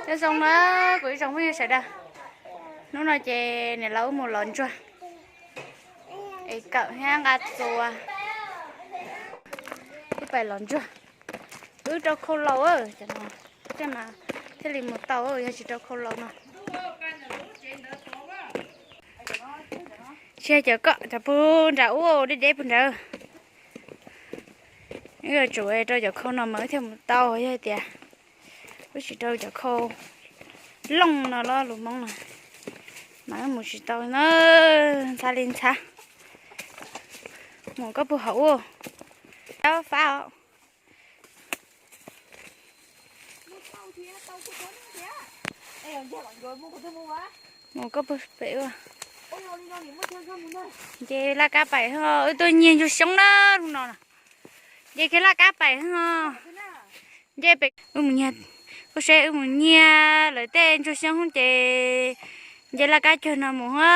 Nyob zoo na kuv ib tsoom phooj ywg sawv daws, hnub no ces niam laus wb mus lov ntsuag es kawm thiab nqa txuas, wb pais lov ntsuag. Wb rau khau laus, cov no thiaj mas thiaj li mus tau, yog tsis rau khau laus no. Tsis yog cov ko, cov puag nram ub deb deb puag nrad. Wb yuav tsum rau cov khau no mas wb thiaj mus tau, yog hais tias wb tsis rau cov khau looj no los lus Hmoob no mas wb mus tsis tau na, ntxhab li ntxhab. Mus koj puag hauv ub, cov fab os. Mus koj puag pem ua. Nce laj kab pais ho, wb tuaj nyiag ntsuag xyoob na, hnub no. Nce kiag laj kab pais ho. Nce pem, wb mus nyiag, koj seb wb mus nyiag lawv tej ntsuag xyoob ces nce laj kab cog no mus ho.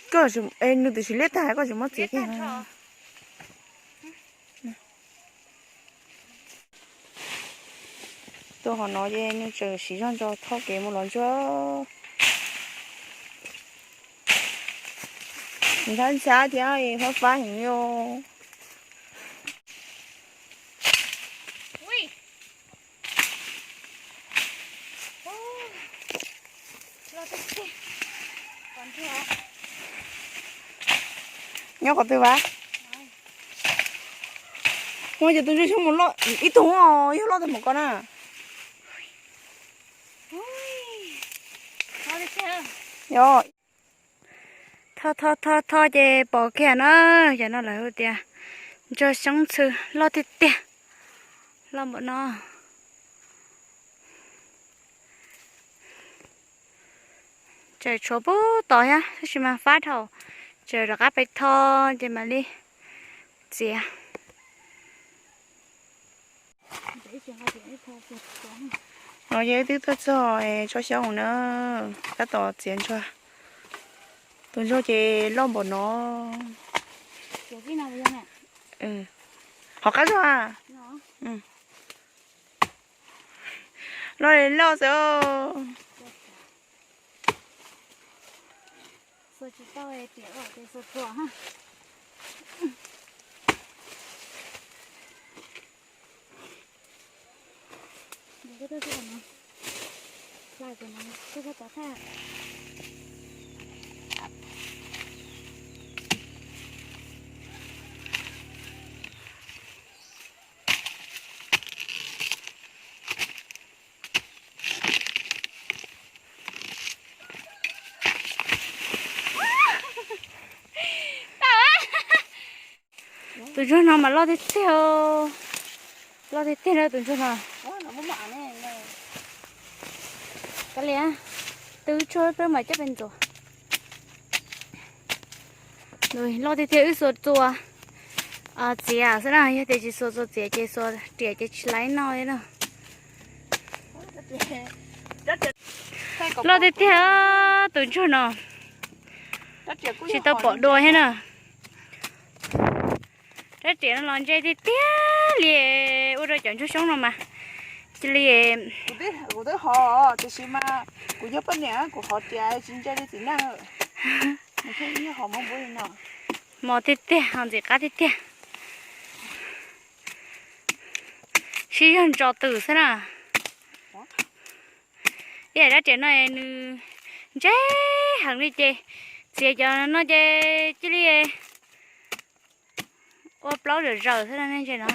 Koj, nws twb sim liab tag koj tsis muab txiav kiag. Tuaj hov no ces nws tseem siv zog ntso tho kev mus los ntsuag. Ntxhab ntxhab thiab fab fab heev li. Nyob qhov twg vas? Ua cas tus ntsuag xyoob mus loj ib tug, yog loj tag npaum ko na. Yog. Tho tho tho tho ces pom kiag na, yog no lawv hu tias ntsuag xyoob ntxhw loj tiag tiag, loj npaum no. Tseem tshuav puag tod thiab tab sis mas fab dhau, tseem rov qab pais tho ces mam li txiav. No yog wb twb tuaj txog tsob xyoob na, tab tom txiav ntsuag. Tus ntsuag ces loj npaum no. Hov qab zog a. Loj li loj xwb. Tus ntsuag no mas loj tiag tiag, loj tiag tiag na tus ntsuag no. Kav liam, twb tshuaj peb mam coj pes ntxuav. Loj tiag tiag, wb xuas txuas txiav xwb na, yog tias tsis xuas txuas txiav ces xuas riam ces tsis laib noj li na. Loj tiag tiag tus ntsuag no, tsis tau pom dua thiab na. Rab riam no los ntse tiag tiag li, ua rau cov ntsuag xyoob no mas cia li. Kuv twb hov tiam sis mas kuv yog poj niam kuv hov riam tsis ntse li txiv neej. Hov li no, mos tiag tiag, ho ntxim qab tiag tiag. Tsis yog ntsos twm xwb na. Ib yam dab riam no nws ntse heev li ces txiav cov no ces cia li ua plaub zawm zaws xwb no ntse no.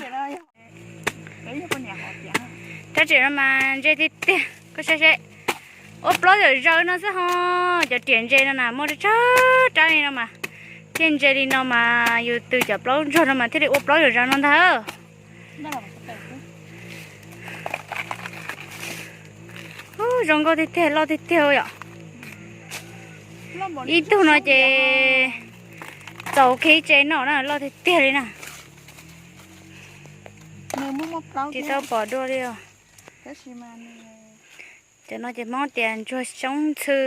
Dab riam no mas ntse tiag tiag, koj saib seb. Ua plaub zawm zaws no xwb ho. Cov riam ntse no na muaj tsawg tsawg rab li no mas, thiaj ntse li no mas yus tws cov plaub ntsuag no mas thiaj li ua plaub zawm zaws no ntag. Ub, zoo nkauj tiag tiag, loj tiag tiag yom. Ib tug no ces txaus kiag ib tsev noj na, loj tiag tiag li na. Tsis tau pom dua li os. Cov no ces Hmoob tias ntsuag xyoob ntxhw.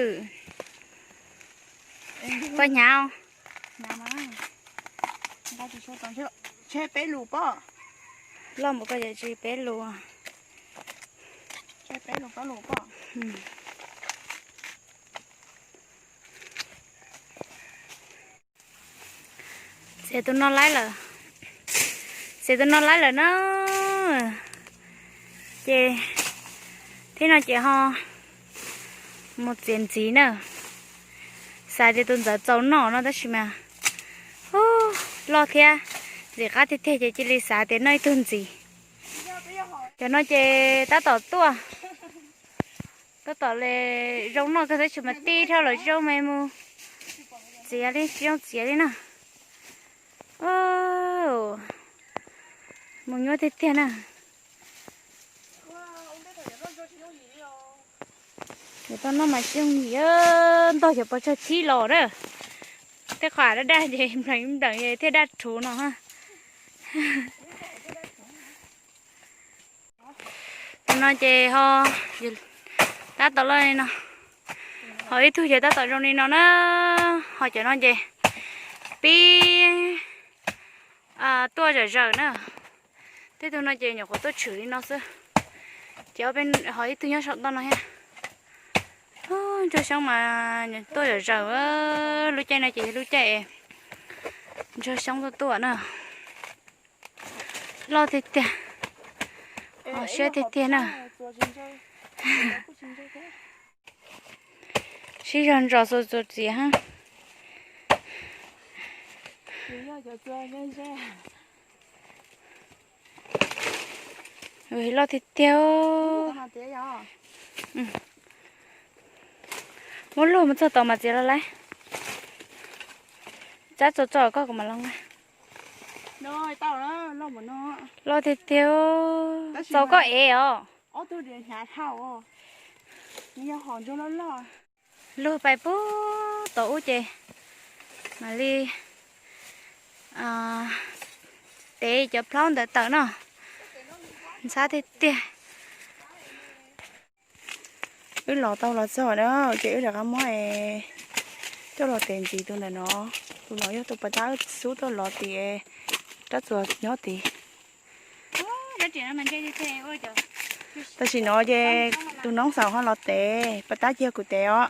Koj hnyav, loj mus koj tsis peb lus. Txiav tus no laib lawm, txiav tus no laib lawm na. Ces thib no ces ho mus txiav ntxiv na. Xav tias tus ntxawm txaus noj no tab sis mas loj thiab ntxim qab tiag tiag ces cia li xav tias noj ib tug ntxiv. Cov no ces tab tom tuaj, tab tom li zoo noj kawg tab sis mas tib dhau lawm tsis zoo me mus txiav li, tsis zoo txiav li na. Mus nyuaj tiag tiag na. Cov tau noj mas tsis yooj yim, ntog cov pov tsag thib los na. Tej qhov daj daj ces npleem npleem thiaj daj rhuv no. Tus no ces ho tab tom loj li no, ho ib tug ces tab tom zoo li no na, ho cov no ces pib tuaj zawm zaws na. Tej tug no ces nyuam qhuav tuaj tshwm li no xwb, ces ho ib tug nyob saum ntoj no thiab. Ntsuag xyoob mas tuaj zawm zaws, lub caij no ces yog lub caij ntsuag xyoob tuaj tuaj na. Loj tiag tiag, siab tiag tiag na. Sib zog ntsos xuas txuas txiav. Loj tiag tiag. Muab luag mus txog tod mas txiav los lawm. Tsab txog txog koj kuv mam los nqa. Loj tiag tiag, txaus koj ev os. Luag pais pub tod ub ces mam li tev cov plaub ntawd tawm no. Ntxhab tiag tiag. Wb los tau los txog na ces wb rov qab muab coj los tev ntxiv tus ntawm no. Tus no yog tus pas tab wb xub tuaj los tim rab txuas nyob tid. Tam sim no ces tus noob xaus ho los tev, pas tab ces yog kuv tev os.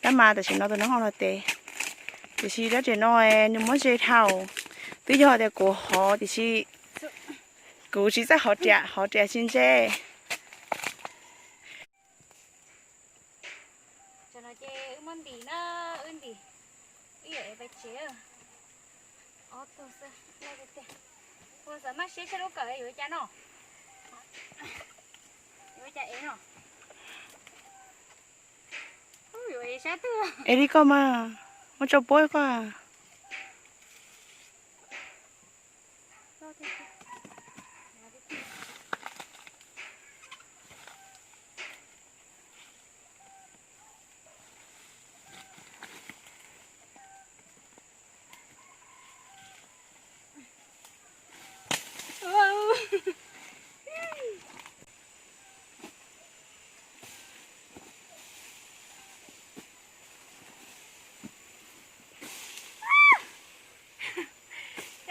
Tab mas tam sim no tus noob ho los tev. Tiam sis rab riam no nws muab ze dhau, twb yog tias kuv hov tiam sis kuv tsis txawj hov riam, hov riam tsis ntse. Tam no ces wb muab ntim na, wb ntim, wb yuav ev pais tsev. Ob tug xwb, loj tiag tiag. Puas xav maj siab saib lub kawm yuav ua cas no? Yuav ua cas ev no? Yuav ev sab twg? Ev li koj mas, muab tso puab koj.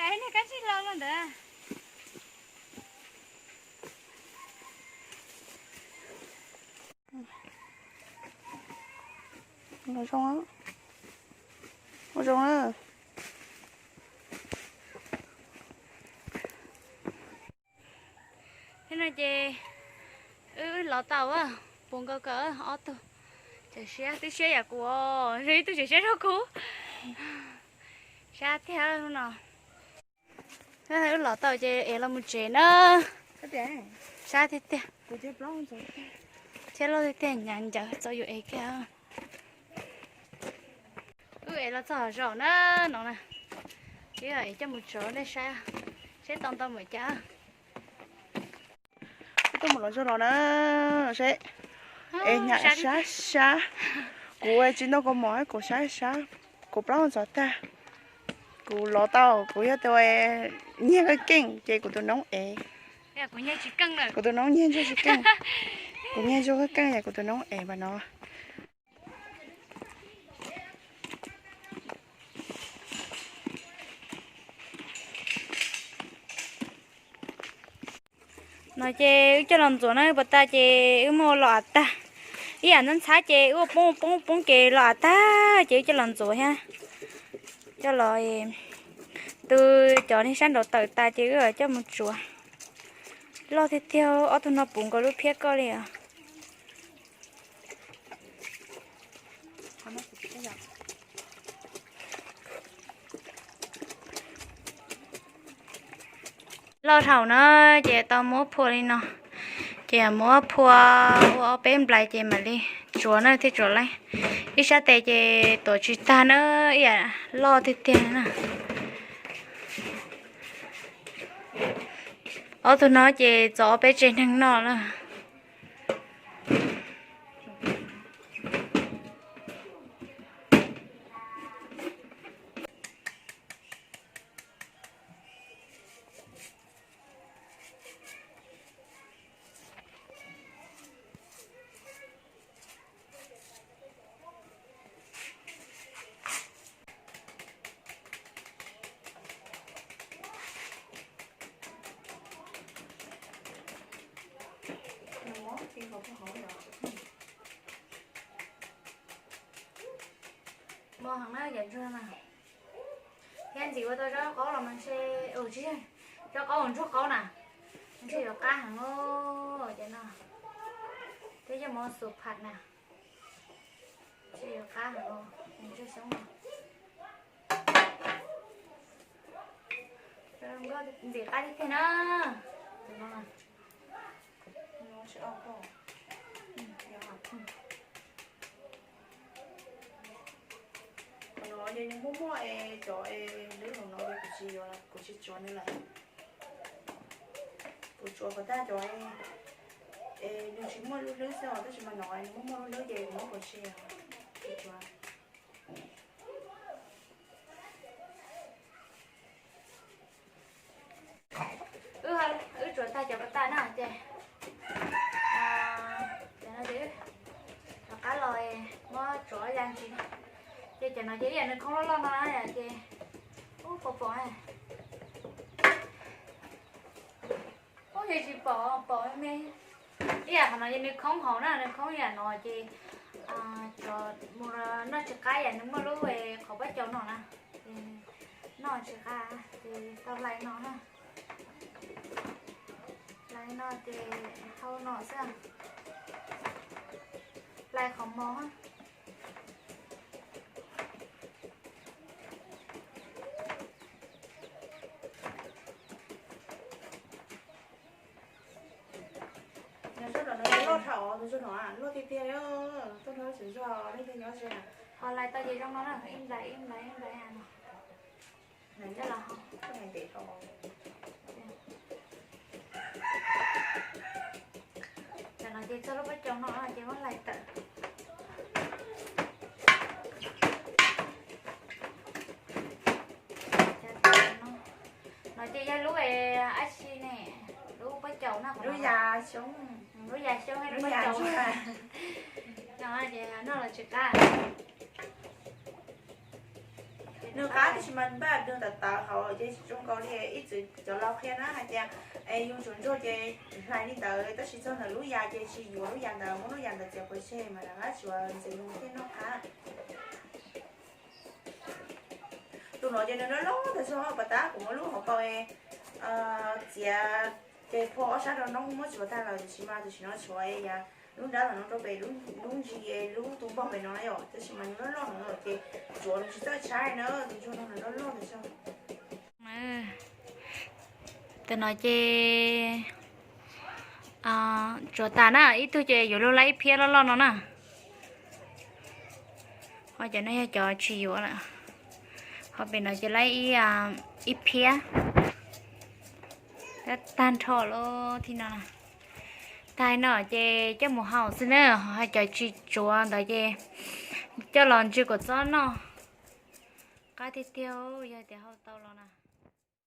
Cas niag kab ntsig hlau los ntawd. Ua zoo na. No ces wb los tau, puas nkaus kawg ob tug. Tseem siab, twb siab yam kuv, ib tug tseem siab rau kuv. Sab tiag no. Wb los tau ces es los mus tsev na. Sab tiag tiag. Thiab loj tiag tiag, nyav ncaws txo yuav es kiag. Wb es los txog zaum na, no na. Wb es coj mus tsuav nej saib, seb tau ntau npaum cas. Wb tuaj mus los zaum no na, seb es nyam sab sab. Kuv tsis ntau kua mov, kuv sab sab, kuv plaub ntxov tag. Kuv los tau, kuv yog tus nyiag keej keej ces kuv tus noob ev. Kuv tus noob nyiag ntsuag tsis keej. Kuv nyiag ntsuag keej keej es kuv tus noob ev npaum no. No ces wb coj los ntxuav na, pas tas ces wb muab los av tag. Ib yam ntxhab ntxhab ces wb ua poob poob poob ces los av tag ces wb coj los ntxuav thiab. Coj los tu cov niag sab nraud tawm tas ces wb coj mus tsuav. Loj tiag tiag, ob tug no puv nkaus lub phiab koj li os. Loj dhau na, ces tau muab phua li no, ces muab phua ua ob peb nplais ces mam li tsuav na thiaj tsuav laib. Ib sab tes ces tuav tsis tag na, ib yam loj tiag tiag na. Ob tug no ces txog ob peb tsev neeg noj lawm. Mos heev na cov ntsuag na. Thiab ntxim ua tau zaub qaub los mas ntshe, tsis, zaub qaub ua ntsuag qaub na, ntshe yuav qab heev os cov no. Thiab cov mov xus pham na, ntshe yuav qab heev os ntsuag xyoob no. Ntxim qab tiag tiag na. Qhov no ces nws muaj muaj es cov es hlwb hauv no kuv tsis yuav, kuv tsis tsuav nws lawm. Kuv tsuav kom tag cov es nws tsis muaj lub hlwb xwb os, tab sis mas no nws muaj muaj lub hlwb ces kuv muab pov tseg, tsis tsuav. Wb tsuav tag cov pas tas na ces, cov no ces rov qab los muab tsuav ya ntsis. Ces cov no ces ib yam nws khoob loj loj no na ces, ub, pom pom, ub, yog tsis pom, pom me me. Ib yam qhov no ces nws khoob hauv na, nws khoob yam no ces cov mus noj tsis qab yam nws muaj lub qhov pob caus no na, ces noj tsis qab ces tau hlais no na. Hlais no ces hau no xwb, hlais qhov mos. Nws sab nraum no loj dhau, nws sab no loj tiag tiag li, tuaj nrog txiv ntsuag leej twg nyob tsev na. Ho hlais tau ces zoo no na, ib nplais ib nplais ib nplais no. Cov no ces txog lub pob caus no ces muab hlais tawm. No ces yog lub dab tsi ne, lub pob caus no, lub ya xyoob, lub ya xyoob, lub ya xyoob no ces noj los tsis qab. Nws qab tab sis mas npaj nws tawv tawv hauv ces tsis zoo nkaus li ib txwm cov laus qhia na hais tias es yus tsum ntsuag ces hlais li ntawd tab sis txog ntawm lub ya ces tsis yuav lub ya ntawd, muab lub ya ntawd txiav pov tseg mas rov qab tsuav ntxiv mus thiaj noj qab. Tus no ces nws loj loj tas zog, pas tab kuv muab lub hauv paus txiav Ces phua ob sab rau noob muab tsuav tag lawm, tiam sis mas tam sim no tshuav yam lub nrab no rau pem lub ntsis, lub tus npog pem no yom, tab sis mas nws loj loj no ces tsuav nws tsis txawj tshaib na, tus ntsuag no nws loj loj tas zog. Tam no ces tsuav tas na, ib tug ces yuav luag laib ib phiab loj loj no na. Ho cov no yog cov tsis yuav lawm. Ho pem no ces laib ib phiab. Tag nrho lawm thiab no. Tag no ces coj mus hau xwb na, ho cov tsis tsuav ntawd ces coj los ntsis kuam txob noj. Qab tiag tiag, yog tias hau tau los na.